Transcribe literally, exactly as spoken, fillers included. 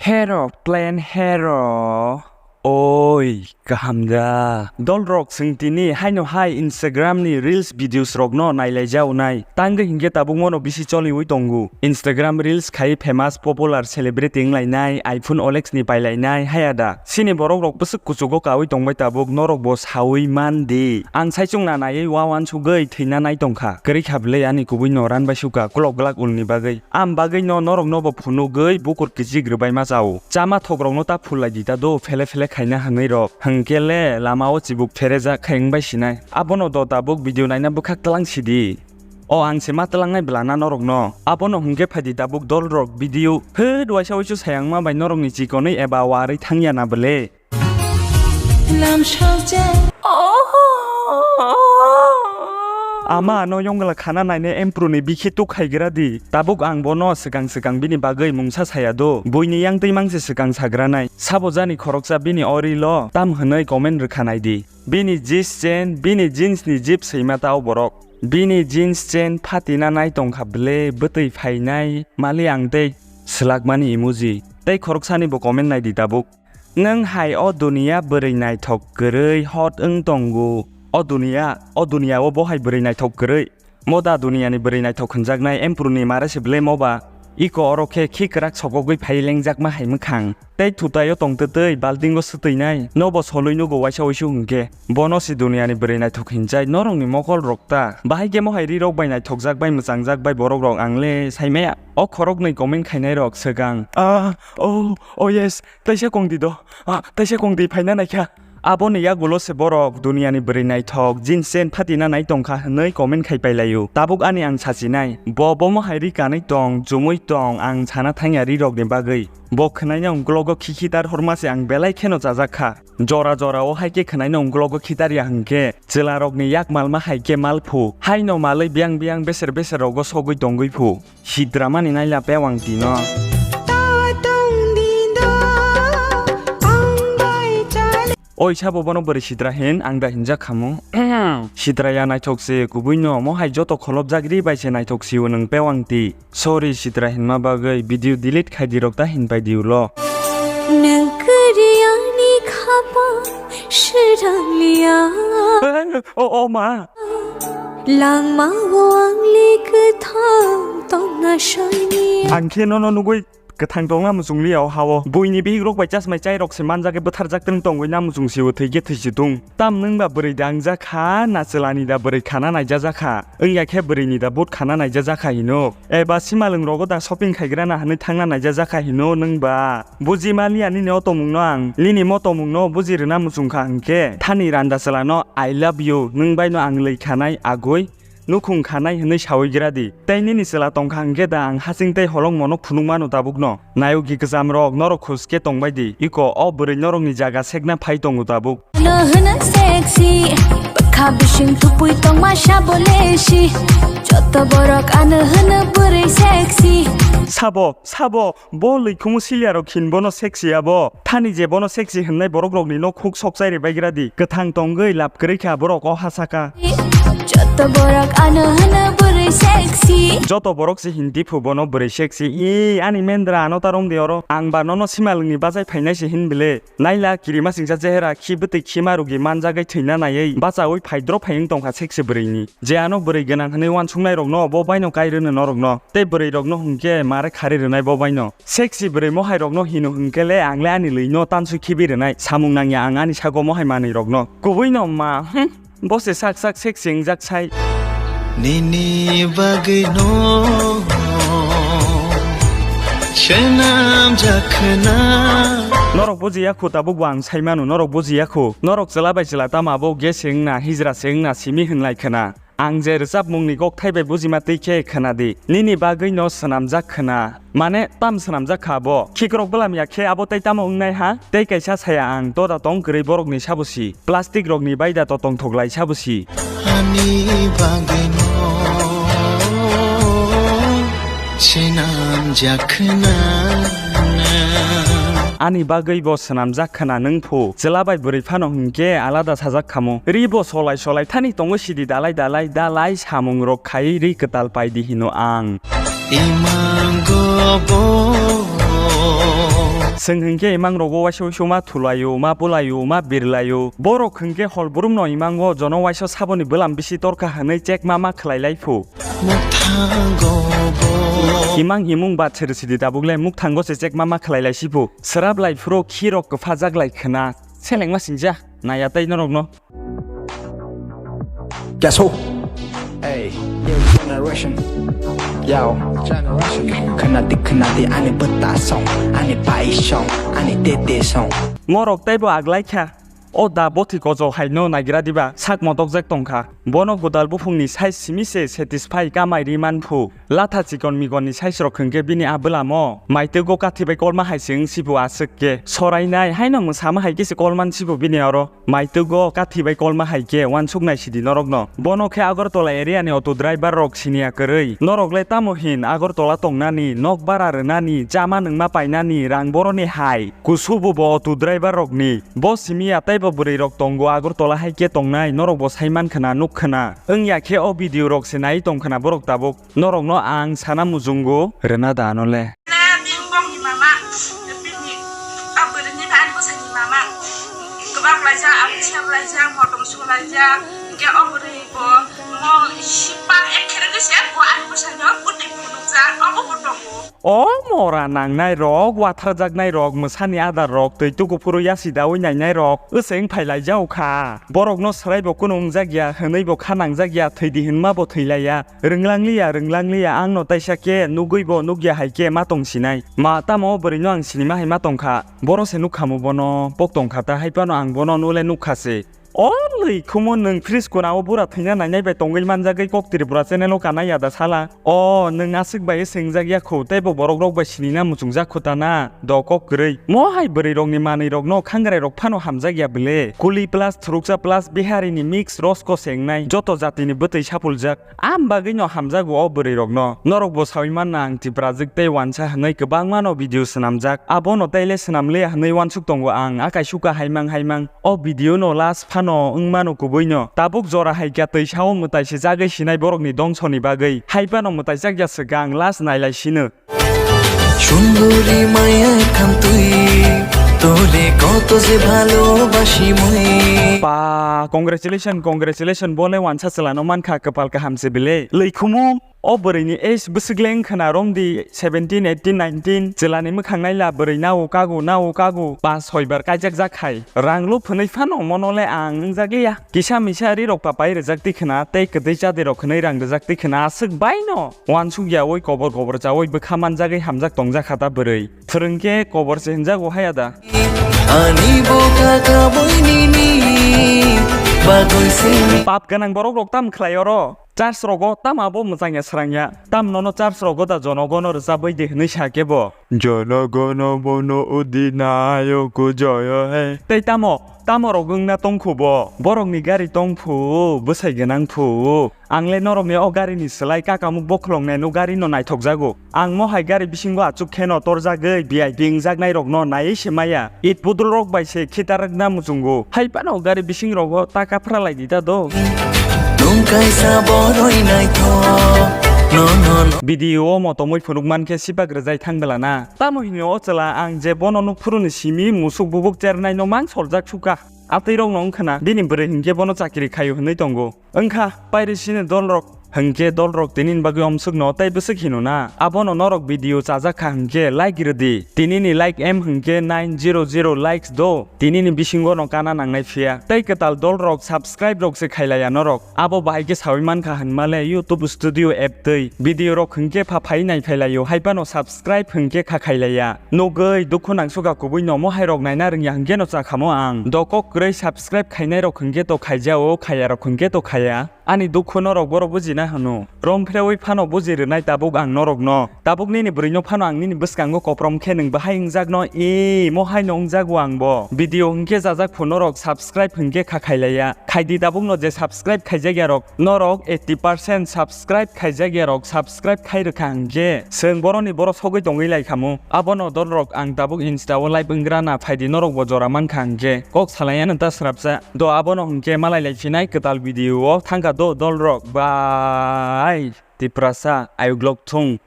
Hero, plan hero. Oi, kaham da. Dol rok, chwng tini haino hai Instagram ni reels videos rok no nailai jaonai. Tangwi hinkhe tabuk mono bisi choliwi tongo. Instagram reels khai famous popular celebrity wnglainai, iPhone Olex ni pailainai, haya da. Chini borok rok bwswk kuchugo kawi tongbai tabuk, norok bo sawi man di. Ang saichung na naiwi wawansugwi thwina nai tongkha. Kwrwi kha bwle ani kubui no ran bai suka, kulok glak ulni bagwi. Am bagwi no norok no bo phunugwi bukur kichik rwbai ma chao. Chama thok rok no ta phul lai di ta do, phele phele khaina hwnwi rok. Hwnkhe le lama o chibuk pherejak khai wngbai sinai. Abono do tabuk video naina bwkhak tlang sidi. O ang se ma tlangnai bwlana norokno. Abono hwnkhe phaidi tabuk dol rok video. Hwt waisa waisu sayangma bai norokni chikonwi eba warwi thangya na bwle. Ama ano yongla khana naine empruni bikhi tuk khaigra di. Tabuk ang bono swkang swkang bini bagwi mungsa saya do. Buini yang twi mangse swkang sagranai. Sabo jani khoroksa bini o rilo tam hwnwi comment rwkha nai di. Bini jeans chain, bini jeans ni jip swima ta o borok. Bini jeans chain phatina nai tongkha bwle, bwtwi phainai mali ang tei swlakmani emoji. Tei khoroksani bo comment nai di tabuk. Nwng hai o duniya bwrwi naithok kwrwi hot wng tongo. O duniya, o duniya o bo hai bwrwi naithok kwrwi? Moda duniyani bwrwi naithok hwnjaknai empruni mare se bwle moba? Iko oro khe khi kwrak sokogwi phai lengjakma hai mwkhang. Tei thutaio tongtwtwi baltingo swtwinai, nobo solwi nugo waisa waisu hwnkhe. Bono si duniyani bwrwi naithok hinjai, norokni mokol rok ta. Bahai khe mohai ri rok bai naithokjak bai mwchangjak bai borok rok ang le saimaya. O khoroknwi comment khainai rok swkang. Ah, oh, oh yes, taisa kongdi do. Ah, taisa kongdi phaina naikha. Aboni yagulo se borok duniyani bwrwi naithok, jeans chain phatina nai tongkha hwnwi comment khai pailaio. Tabuk ani ang sachinai. Bo bomo hai ri kanwi tong, chumui tong, ang sana thangya ri rokni bagwi. Bo khwnaina ungklogo khikhidar horma se ang belai kheno chajak kha. Jora jora o hai khe khwnaina ungklogo khidarya hwnkhe chwla rokni yak malma hai khe malphu. Haino malwi biyang biyang beser beser rogo sogwi tongwi phu. Sidramani naila pewang tino. Oi sabo bono bwrwi sidra hin, ang da hinjak khamu. Sidra ya naithok se kubui no, mo hai joto kholopjak ri bai se naithok si o nwng pewang ti. Sorry sidra hinma bagwi video delete khai di rok ta hin pai di ulo. Nwng kwrwi ani khapang swrang liya. O, o ma. Langma o ang li kwthang tongna sani. Ang khe nono nugui kwthang tongna muchung liya o ha o. Buini bihik rok bai chasmai chai rok se manjak khe bwtharjak twng tongwi na muchung si o thwi khe thwi si tung. Tam nwng ba bwrwi da wngjak kha, na chwla ni da bwrwi khana naijajak kha. Wngya khe bwrwi ni da but khana naijajak kha hino. Eba simalwng rogo da shopping khaigrana hwnwi thangna naijajak kha hino nwng ba? Buji maliya nini o tongmung no ang, nini mo tongmung no buji rwna muchung kha hwnkhe, thani randa chwla no I love you, nwng bai no ang lwi khanai agoi, nukhung khanai hwnwi sawi gra di. Tei nini chwla tong kha hwnkhe da ang hasing tei holong mono phunuk mano tabuk no. Nayugi kwcham rok norok khus khe tong bai di, iko o bwrwi norok ni jaga sekna phai tongo tabuk. Ano hwno sexy, bwkha bising thupui tongma sabo lesi. Joto borok ano hwno bwrwi sexy. Sabo, sabo, bo lwikhumu silya rok khin bono sexy abo. Thani je bono sexy hwnnai borok rokni no khuk sok chai ri baigra di. Kwthang tongwi lab kwrwi kha borok o ha saka. Joto borok ano hwno bwrwi sexy. Joto borok se hindi phu bono bwrwi sexy. I ani mendra ano ta rong de oro. Ang ba nono simalwng ni bachai phainai se hin bile. Naila kirima singsa chehera khi bwtwi khima rugi manjagwi thwina naiwi bachaui phaidrop phai wng tongkha sexy bwrwini. Je ano bwrwi gwnang hwnwi uansuknai rokno bo baino kai rwno norokno. Tei bwrwi rokno hwnkhe mare khari rwnai bo baino. Sexy bwrwi mohai rokno hino hwnkhe le ang le ani lwino tanswi khibi rwnai. Samung nangya ang ani sago mohai manwi rokno. Kubui no ma, hm. Bo se sak sak sexy wngjak sai. Nini bagwi no swnamjak khna. Norok bujiya khu tabuk bo ang sai mano, norok bujiya khu. Norok chwla bai chwla tamo bo ge se wngna, hijra se wngna, simi hwnlai khna. Ang je rwchapmungni kokthai bai bujima twi khe khna di. Nini bagwi no swnamjak khna. Mane, tam swnamjak kha bo. Khikrok bwlam ya khe abo tei tamo wngnai ha? Tei kaisa saya ang, to da tong kwrwi borokni sabo si. Plastic rokni bai da to tongthok lai sabo si. Ani bagwi no swnamjak khna. Ani bagwi bo swnamjak khna nwng phu. Chwla bai bwrwi phano hwnkhe alada sajak khamu. Ri bo solai solai thani tongo sidi dalai dalai dalai samung rok khai ri kwtal pai di hino ang. Imango bo. Chwng hinkhe imang rogo waisa waisa ma thulaio, ma bulaio, ma birlaio. Borok hinkhe hol brumno imango jono waisa saboni bwlam bisi torkha hwnwi chekma ma khlai lai phu. Mukhango bo. Imang imung ba chiri sidi tabuk le mukthango se chekma ma khlai lai si phu. Srap lai phuru khirok kwphajak lai khna. Selengma singja, naya tei norokno. Yaso. Hey, new generation. Yo, generation. Khnadi, khnadi, ani bwta song, ani pai song, ani tete song. Morok teibo aglai kha. O da bothi kojo haino naigra diba, sak motokjak tongkha. Bono godal buphungni size simi se satisfy kamai ri man phu. Latha chikon mikonni size rok hwnkhe bini a bwlamo. Maitwgo kathi bai kolma hai se wng sibu aswk khe. Sorainai haino mwsama hai khe se kolman sibu bini oro. Maitwgo kathi bai kolma hai khe uansuk nai sidi norokno. Bono khe Agartala area ni auto driver rok siniya kwrwi. Norok le tamo hin Agartala tongnani, nok bara rwnani, chama nwngma painani, rang boroni hai. Kusubu bo auto driver rokni. Bo simi ya teibo bwrwi rok tongo Agartala hai khe tongnai, norok bo sai man khna, nuk khna. Wng ya khe o video rok se nai tong khna borok tabuk. Norokno ang sana muchungo rwna da ano le. Bini bongni mama, bini a bwrwini ani bwsaini mama. Kwbang laijak, ang siap laijak, motom sulaijak, hingke o bwrwi bo mo sipang ek khere se bo ani bwsaino bwtwi phunukjak, obo bo tongo. O mora nangnai rok, watharjaknai rok, mwsani adar rok, twi tuku phuru yasi dawi nainai rok, wseng phai laijao kha. Borokno swraibo kunu wngjak ya, hwnwibo kha nangjak ya, thwidi hwnma bo thwi laiya. Rwnglangliya, rwnglangliya, ang no taisa khe nugwi bo nukya hai khe ma tong sinai. Ma tamo o bwrwi no ang sinima hai ma tong kha. Boro se nuk kha mo bono, pok tong kha ta hai phano ang bono nule nuk kha se. O lwi khumo nwng fridge kuna o bura thwina nainai bai tongwi manjagwi kok Tripura channel o kanai ya da sala. O nwng aswk bai swngjak ya khu, tei bo borok rok bai sinina muchungjak khu ta na, do kok kwrwi. Mo hai bwrwi rok ni manwi rok no khangrai rok phano hamjak ya bwle. Kuli plus thuruksa plus Bihari ni mix rosko se wngnai, joto jati ni bwtwi sapuljak. Am bagwi no hamjago o bwrwi rokno. Norok bo sawi manna ang Tiprajwk tei wansa hwnwi kwbangma no video swnamjak. Abono tei le swnam liya hwnwi wansuk tongo ang, a kaisuka haimang haimang. O video no last phano wngmano kubui no. Tabuk jora hai kya twi sao mwtai se jagwi sinai borok ni dongso ni bagwi. Hai phano mwtai chak ya swkang last nai lai sino. Sunduri maya khamtwi, tore koto je bhalobasi mui. Pa, congratulations, congratulations, bole wansa chwla no mankha, kwpal kaham se bile. Lwikhumu, o bwrwi ni age bwswk le wngkha na romdi seventeen, eighteen, nineteen, chwla ni mwkhang naila bwrwi nao kago, nao kago, pa soi bar kaijak jak hai. Rang lo phwnwi phano mono le ang wngjakliya. Kisa misa ri rok papai rwjak twi khna, tei kwtwi chadi rok hwnwi rang rwjak twi khna, aswk bai no. Wansuk ya oi kobor kobor cha oi bwkha manjagwi hamjak tongjak kha ta bwrwi. Phwrwng khe kobor se hwnjago haya da. Ani bo kaka boini ni bagwi se ni. Pap gwnang borok rok tam khlai oro. Church rogo tamo abo mwchang ya srang ya. Tam nono church rogo da jonogono rwchabwi di hwnwi sa khe bo. Jono gono bono udinayoko joyo he. Tei tamo, tamo rok wngna tongkhu bo? Borokni gari tongphu, bwsai gwnang phu. Ang le norokni o gari ni slai kakamuk bokhwlong nai no gari no naithok jago. Ang mo hai gari bisingo achuk kheno torjagwi V I P wngjaknai rokno naiwi se maya. It budul rok bai se khitarwkna muchungo. Hai phano gari bising rogo ta kaphra lai di ta do. Nwng kaisa boroi naithok. No, no, no. Video o motomwi phunuk mankhe sipak rwjai thang bela na. Tamo hini o chwla ang je bono nuk phuru ni simi musuk bubuk chernai no mang soljak suka. Atwi rok no wngkha na bini bwrwi hinkhe bono chakiri khaio hwnwi tongo. Wngkha pairi sini dol rok. Hinkhe dol rok tini ni bagwi omsuk no tei bwswk hino na. Abono norok video chajak kha hinkhe like rwdi. Tini ni like em hinkhe nine zero zero likes do. Tini ni bisingo no kana nangnai phiya. Tei kwtal dol rok subscribe rok se khailaiya norok. Abo bahai khe sawi mankha hwnmale YouTube Studio app twi video rok hwnkhe pha phai nai phailaio, hai phano subscribe hwnkhe kha khailaiya. Nugwi dukhu nangsuka kubui no mohai rok naina rwngya hwnkhe no chakhamo ang. Dokok kwrwi subscribe khainai rok hwnkhe to khaijao, khaiya rok hwnkhe to khaiya. Ani dukhu norok borok bujina hwno. Rom phrewi phano buji rwnai tabuk ang norokno. Tabuk nini bwrwino phano ang nini bwskango koprom khe nwng bahai wngjakno, ee, mo haino wngjago ang bo. Video hwnkhe jajak phu norok subscribe hwnkhe kha khailaiya. Khaidi tabukno je subscribe khaijakya rok, norok eighty percent subscribe khaijakya rok subscribe khai rwkha hwnkhe. Chwng boroni borok sogwi tongwi lai khamu. Abono dol rok ang tabuk Insta o live wnggra na phaidi norok bo jora mankha hwnkhe. Kok salaiya nw ta srapsa. Do abono hwnkhe malai lai phinai kwtal video o thangkha do dol rok. Bye. Tiprasa, ayuk lok thung.